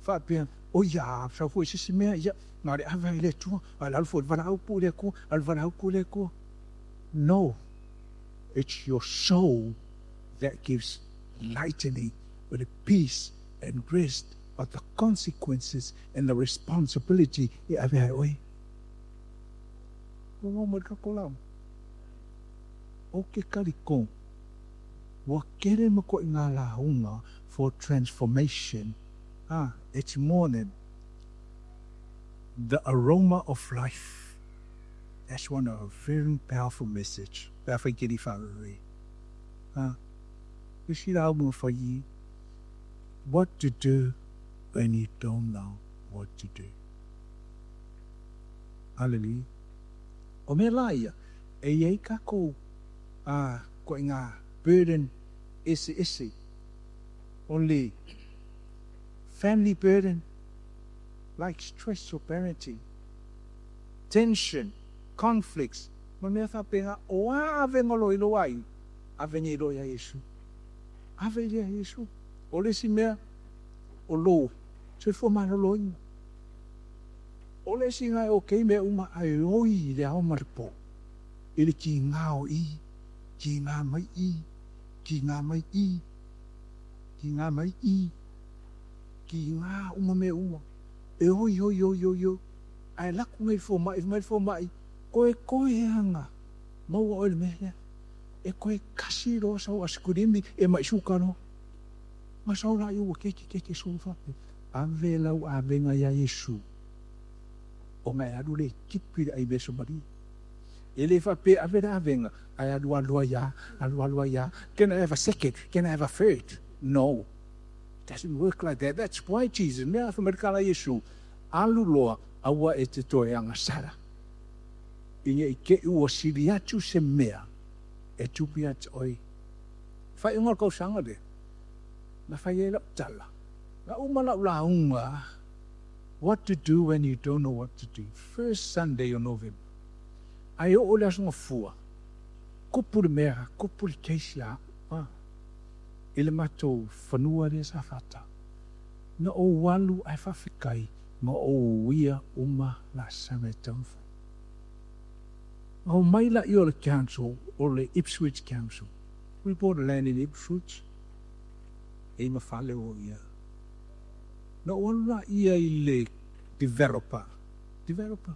Faapea, oi a, sau foi se isi mea, ia, na o le ave lava i le Atua, a o le alu foi i le valaau tuu i le Atua, alu valaau tuu i le Atua. No, it's your soul that gives lightening with the peace and rest but the consequences and the responsibility e ave ai oe. Ua mau mai le tatou lauga. O ke kalikō, ua kele ma koʻi ngā lauga for transformation. Ah, it's more than the aroma of life. That's one of a very powerful message. Pe a whai keri whaarere. Ah, isi lauga whai i, what to do when you don't know what to do. Hallelujah. O mea la ia, e i ai kākou a koe ngā burden eseese. O le family burden, like stress of parenting, tension, conflicts, ma mea faapena, o a avega loa i lou aiga, ave nei loa ia Iesu. Ave ia Iesu. O le isi mea, o lou soifua maloloina. O le isi na e okay mea uma ae oi i le ao ma le po, i le kiga o i, kiga mai i, kiga mai i, kiga mai i, kiga uma mea uma. E oi, oi, oi, oi, oi, ae alu atu nei le fomai, fai mai le fomai, toe toe aga, maua oe i le mea lea. E toe kasi loa sau asikulimi e mai suka loa. Ma sau la ua keke keke solo faapea. Ave lau avega ia Iesu, ona e alu lea e tipi le ai mea Samaria. E le faapea ave le avega, ae alu alu ai lava, alu alu ai lava. Can I have a second? Can I have a third? No. It doesn't work like that. That's why Jesus, mea fai mai le tala a Iesu, Alu loa, aua e te toe agasala. I ne i te i ua sili atu se mea e tupu ia te oe. Faaiuga o le tausaga lea, na fai ai lau tala, na uma lau lauga What to do when you don't know what to do, first Sunday o Novema. Ae oo i le Aso Gafua, tupu le mea, tupu le case ia au i le matou fanua lea sa faatau. Na ou alu ae faafetai ma ou uia uma laasaga e taumafai. Na omai laia o le council o le Ipswich Council, we bought a land in Ipswich, e i ma fale o ia. Na ou alu laia i le developer, developer,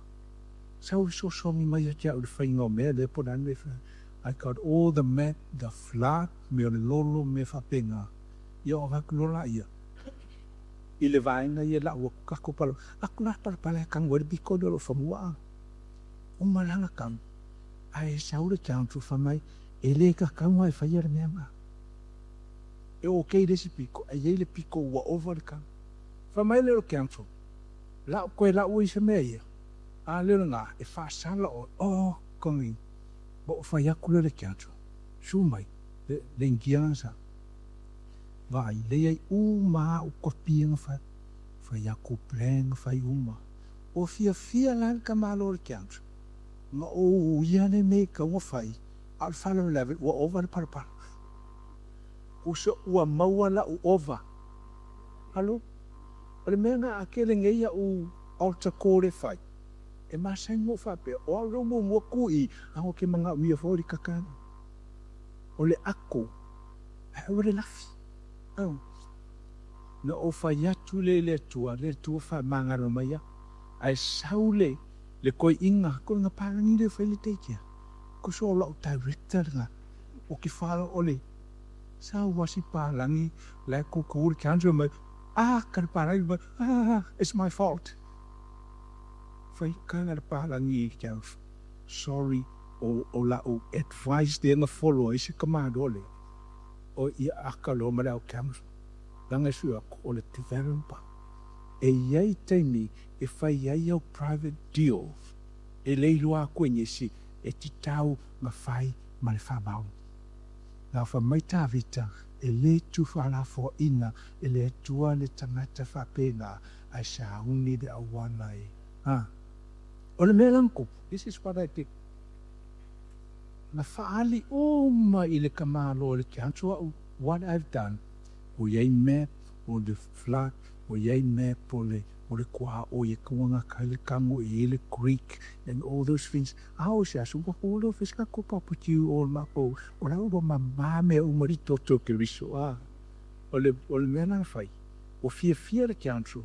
sau e fesoasoani mai ia te au i le faiga o mea lea po o le a le mea e fai ai. I got all the map, the flood, mea o le lolo ma mea faapena, ia ona avatu loa laia i le vaega ia e lau atu tatou palapala, atu la palapala e tanu ai le pito lea o lou fanua a. Uma la na tanu, ae sau le council fai mai, e le tatau ona e faia le mea lena. E ok le isi pito, ae i ai le pito ua ova le tanu. Fai mai lea o le council, lau toe lau ai se mea ia, a lea o lena, e faasala oe, oh komi, ma ou fai atu lea i le council, susu mai le Initia lena sa vaai, lea e i ai uma au kopi ia na fai, fai atu plan, fai uma. Ua fiafia la le tamaloa o le council na ou uia le mea e tatau ona fai, a o le faalavelave ua ova le palapala. Uso ua maua lau ova. Alo, o le mea lena a tele nei au altar call e fai, e masani ona ou faapea, o au lea ua muamua tu i i, leaga ou te manaomia foi le tatalo. O le ato, ae aua le lafi. Na ou fai atu lea i le Atua, le Atua faamagalo mai au. Ae sau le le toeaina, toeaina palagi lea e fai le daycare, tusa o lau director lena, ou te falo o le sau lava si palagi la e tutu le council mai, ah ka le palagi mai, ah it's my fault. Fai tala le palagi i le council, sorry o o lau advice lea na follow ai si tamaloa lea, o ia aka loa ma le au council. Leaga e sui atu o le developer. E i ai taimi e fai ai au private deal e le iloa atu e nisi e titau na fai ma le faamaoni. Na fai mai Tavita, E le tufaalafoaina e le Atua le tagata faapena ae sauni le auala e. A. O le mea la na tupu, this is what I did, na faaali uma i le tamaloa o le council au what I've done, Ua i ai map o le flood, ua i ai map o le o le tuaoi e tauagata ai le tano e i ai le creek and all those things. A o se aso ua oo le ofisa tatou property o le matou, o la ua mama mea uma i le toto o Keriso. A o le o le mea la na fai, ua fiafia le council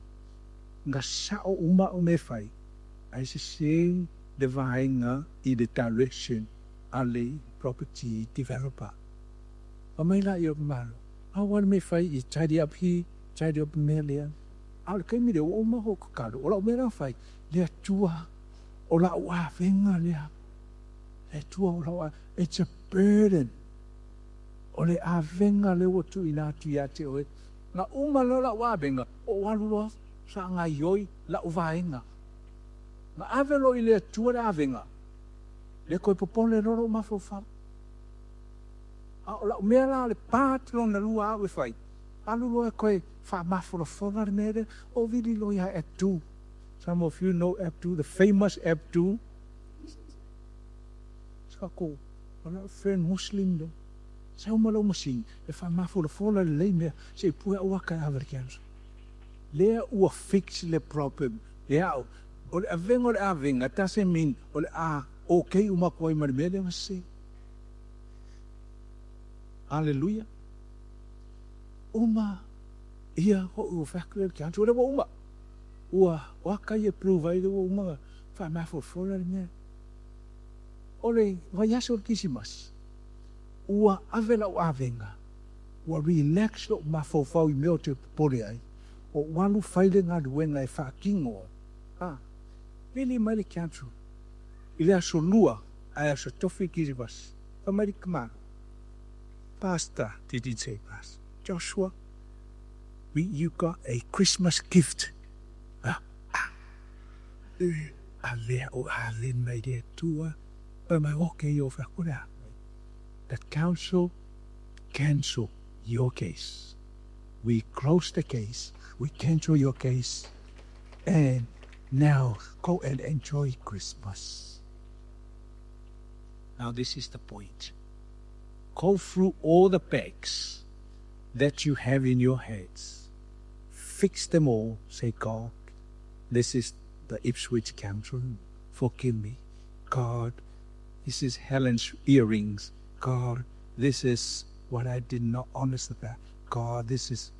na sao uma au mea e fai ae sese le vaega i le direction a le property developer. Fai mai la ia o le Malo, Aua le mea e fai i tidy up here, tidy up mea lea. A o le taimi lea ua uma ou tatalo, o lau mea la fai, le Atua, o lau avega lea. Le Atua o lau avega, it's a burden. O le avega lea ua tuuina atu ia te oe. Na uma loa lau avega, ou alu loa faagaioi lau vaega. Na ave loa i le Atua le avega, le toe popole loa lou mafaufau. A o lau mea la o le part lona lua au e fai, alu loa e toe faamafolafola le mea lea, ou vili loa ia Abdul, some of you know Abdul, the famous Abdul, sa kou, o lau friend Muslim lea, sau ma lau masini e faamafolafola lelei mea se i pue au aka e ave i le council. Lea ua fix le problem e au, o le avega o le avega doesn't mean o le a okay uma atu ai ma le mea lea na sese. Aleluia. Uma ia hoʻi ua fai atu ia le council, o lea ua uma. Ua, o a kai e prove ai lea ua uma ona faamafofola le mea. O le vaiaso o le Kirisimasi, ua ave lau avega, ua relax lou mafaufau i mea ou te popole ai, ou alu fai le galuega e faatino ai. A, vili mai le council i le aso Lua ae aso Tofi Kirisimasi. Fai mai le tamā, Pastor, did he say pastor? Joshua, we, you got a Christmas gift. Ah, ah. Avea o avega i le Atua. Fai mai, ok, ou fai atu, o le a? The council cancel your case. We close the case. We cancel your case. And now go and enjoy Christmas. Now this is the point. Go through all the bags that you have in your heads. Fix them all. Say, God, this is the Ipswich Council. Forgive me. God, this is Helen's earrings. God, this is what I did not honest about. God, this is...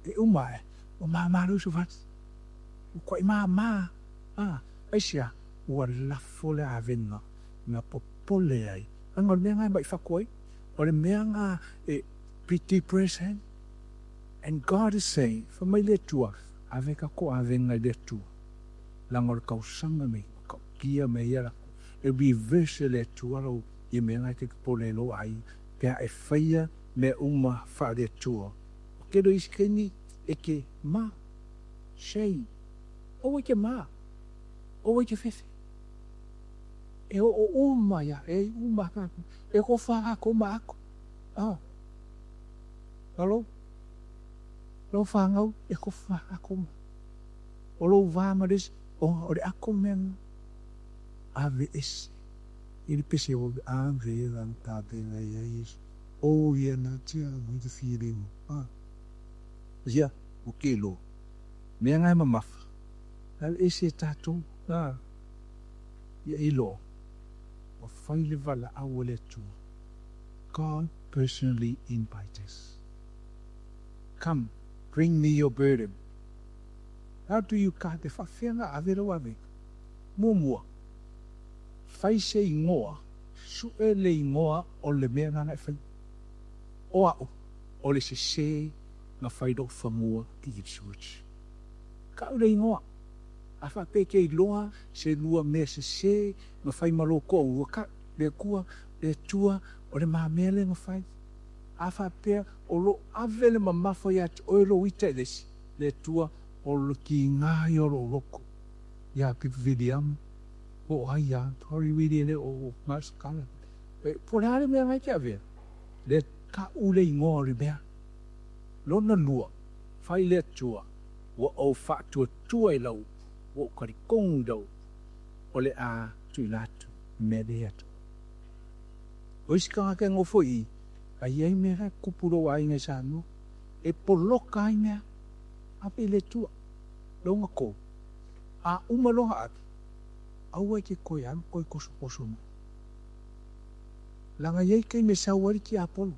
E uma e, o mama lu su fat. O koe mama. Ah, aisia, ua lafo le avega na popole ai. Leaga o le mea lena e mai fako ai. O le mea lena e be depressed. And God is saying, fai mai le Atua, ave ka ko avega i le Atua. Leaga o le tausaga nei, ua tautia mea ia latou. E reverse e le Atua lau ia mea lena e te popole ai lou aiga, pe a e faia mea uma faale-Atua. O tele o isi taimi e te ma, shame, aua e te ma, aua e te fefe. E oo uma ia, e uma tatou, e tofa tatou ma ato. Ah, hello, lau fanau, e tofa tatou ma. O lou va ma le isi, ona o le ato mea lena. Ave ese i le pese o le ave la tapena ia Iesu. O ia na tia mai te feeling. Ah. Ia, o ke lo. Mea lena e mamafa. Ave ese e tatou. Ah. Ia i lo. Ua fai le valaau a le Atua. God personally invites us. Come, bring me your burden. How do you ka te whaawhea nga ave lau ave? Muamua, fai se igoa, sue le igoa o le mea nana e fai. O a'u, o le sesē na fai lou fanua i Ipswich. Ka'u le igoa, a faapea e te iloa se lua mea sesē na fai ma lou toalua, ka'u le Atua, le Atua o le ma mea lea na fai. A faapea o lo o ave le mamafa ia te oe lou ita i le isi, le Atua o le tiga ia o lou loto ia Pipi Viliama, po o ai lava, sorry Willie e le o Marscala. Po o le a le mea na e te avea, le ka'u le igoa o le mea. Lona lua, fai le Atua, ua ou faatuatua i lau upu, ua ou talitonu i lau upu, o le a tuuina atu mea lea ia te oe. O isi tagata e nofo i i, a i ai mea la e tupu i lou aiga i Samoa, e poloka ai mea, ave i le Atua. Lona tolu, a uma loa ona ave, aua e te toe alu toe tosotoso mai. Leaga e i ai taimi e sau ai le tiapolo.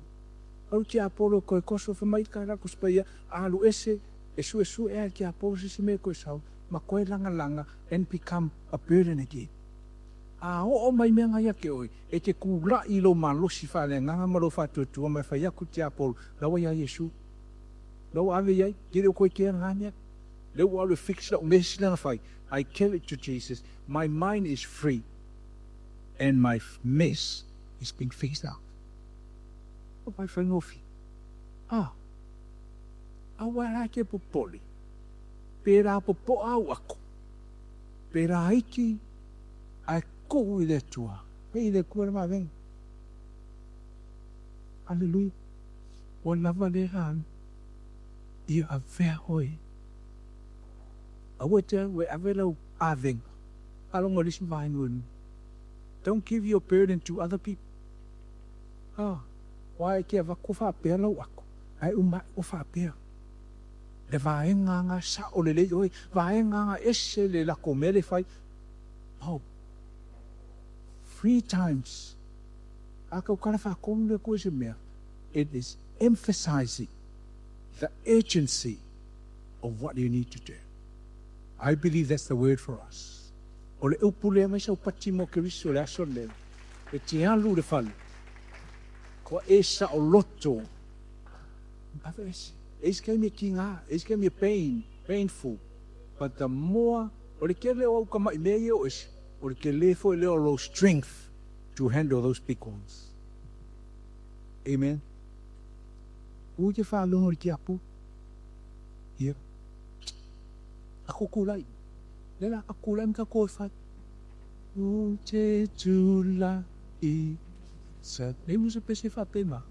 Alu tiapolo e toe toso, fai mai ka latou paia, alu ese, e suesue lava e le tiapolo se isi mea e toe sau, ma toe lagalaga and become a burden again. A oo mai mea na ia te oe, e te tulai i lou malosi faaleagaga ma lou faatuatua ma e fai atu le tiapolo, la ua ia Iesu. La ua ave i ai, e le o toe kea lena mea. Lea ua alu e fix lau mea sila na fai, I gave it to Jesus, my mind is free and my mess is being fixed up. O vai faigofie. Ah, aua la e te popole, pērā popoa au ako, pērā iti ae tuu i le Atua. Pei i le Atua le vavega. Aleluia. Ua lava lea alu. Ia avea oe. Aua e te alu e ave lau avega. Faalogo i le isi vaega o le Don't give your burden to other people. Ah, aua e te avatu faapea lau ako, ae uma ae ua faapea. Le vaega nga sao lelei oe, vaega nga ese le latou mea lea e fai. No. Three times. A tau tala faatonu le Atua i se mea, it is emphasizing the urgency of what you need to do. I believe that's the word for us. O le upu lea mai saupati mo Keriso i le aso lenei, e te alu i le fale, kua e saoloto. Ave ese. E isi taimi e tiga, e isi taimi e pain, painful, but the more, o le tele o au tama'i mea ia o ese, o le tele foi lea o lou strength to handle those big ones. Amen. Ua te faalogo i le tiapu. Ia. Ako tulai. Lea o le a tatou tulai ma tatou o e fai. Ou te tulai, leai ma se pese faapena.